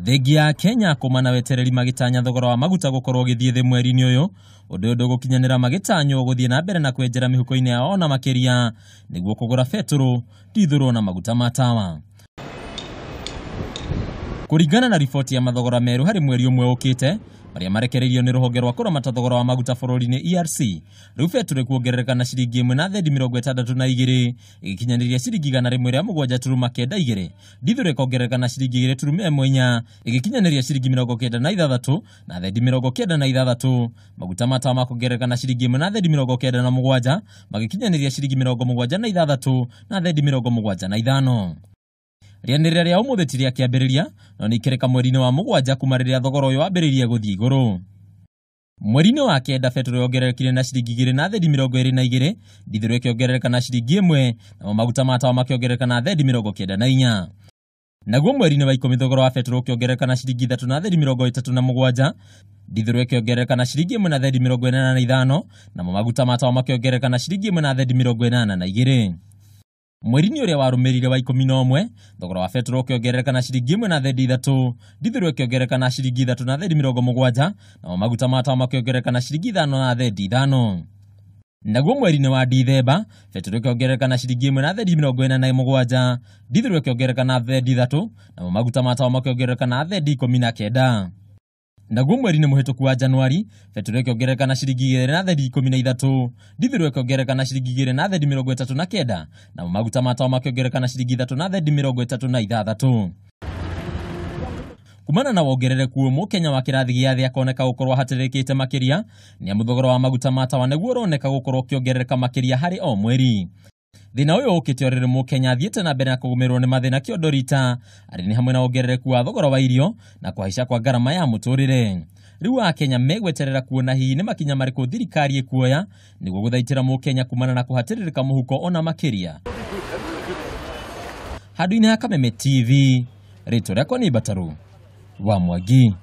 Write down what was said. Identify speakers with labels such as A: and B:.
A: Thengia ya Kenya kuma na wetereri magĩtanya thogora wa maguta gũkorwo ũgĩthiĩ thĩ mweri-inĩ ũyũ, ũndũ ũyũ ndũgũkinyanĩra magĩtanywo gũthiĩ na mbere na kwenjera mĩhuko-inĩ yao ona makĩria nĩguo kũgũra betũrũ, ndithũrũ na maguta ma tawa. Kũringana na riboti ya mathogora merũ harĩ mweri ũmwe ũkĩte marĩa marekereirio nĩ rũhonge rwa kũramata thogora wa maguta bũrũri-inĩ ERC, rĩu betũrũ ĩkuongerereka na ciringi 1 na thendi 62 ĩgĩkinyanĩria ciringi 107.92, ndithũrũ ĩkongerereka na ciringi 2.14 ĩgĩkinyanĩria ciringi 96 na thendi 96, maguta ma tawa makongerereka na ciringi 1 na thendi 97 magĩkinyanĩria ciringi 76 na thendi 75. Rĩanĩrĩra rĩa ũmũthĩ ti rĩa kĩambĩrĩria no nĩ ikereka mweri-inĩ wa 7 kuma rĩrĩa thogora ũyũ wambĩrĩirie gũthiĩ igũrũ. Mweri-inĩ wa 9 betũrũ yongererekire na ciringi 2 na thendi 22, ndithũrũ ĩkĩongerereka na ciringi 1, namo maguta ma tawa makĩongerereka na thendi 94. Naguo mweri-inĩ wa 10 thogora wa betũrũ ũkĩongerereka na ciringi 3 na thendi 37, ndithũrũ ĩkĩongerereka na ciringi 1 na thendi 85, namo maguta ma tawa makĩongerereka na ciringi 1 na thendi 82. Mweri-inĩ ũrĩa warũmĩrĩire wa 11 thogora wa betũrũ ũkĩongerereka na ciringi 1 na thendi 3, ndithũrũ ĩkĩongerereka na ciringi 3 na thendi 70, namo maguta ma tawa makĩongerereka na ciringi 5 na thendi 5. Naguo mweri-inĩ wa Dithemba betũrũ ĩkĩongerereka na ciringi 1 na thendi 47, ndithũrũ ĩkĩongerereka na thendi 3, namo maguta ma tawa makĩongerereka na thendi 19. Naguo mweri-inĩ mũhĩtũku wa Januari betũrũ ĩkĩongerereka na ciringi 2 na thendi 13, ndithũrũ ĩkĩongerereka na ciringi 2 na thendi 39, namo maguta ma tawa makĩongerereka na ciringi 3 na thendi 36. Kumana na wongerereku ũyũ, Mũkenya wa kĩrathi gĩa thĩ akoneka gũkorwo ahatĩrĩrĩkĩte makĩria nĩ amu thogora wa maguta ma tawa nĩguo ũroneka gũkorwo ũkĩongerereka makĩria harĩ o mweri. Thĩna ũyũ ũkĩte o rĩrĩ Mũkenya athiĩte na mbere na kũgũmĩrwo nĩ mathĩna kĩondo rita arĩ nĩ hamwe na wongerereku wa thogora wa irio na kũhaica kwa ngarama ya mũtũrĩre. Rĩu Akenya megweterera kuona hihi nĩ makinya marĩkũ thirikari ĩkuoya nĩguo gũthaitĩra Mũkenya kumana na kũhatĩrĩrĩka mũhuko ona makĩria. Handũ-inĩ ha Kameme TV, rĩtwa rĩakwa nĩ Mbataru wa Mwangi.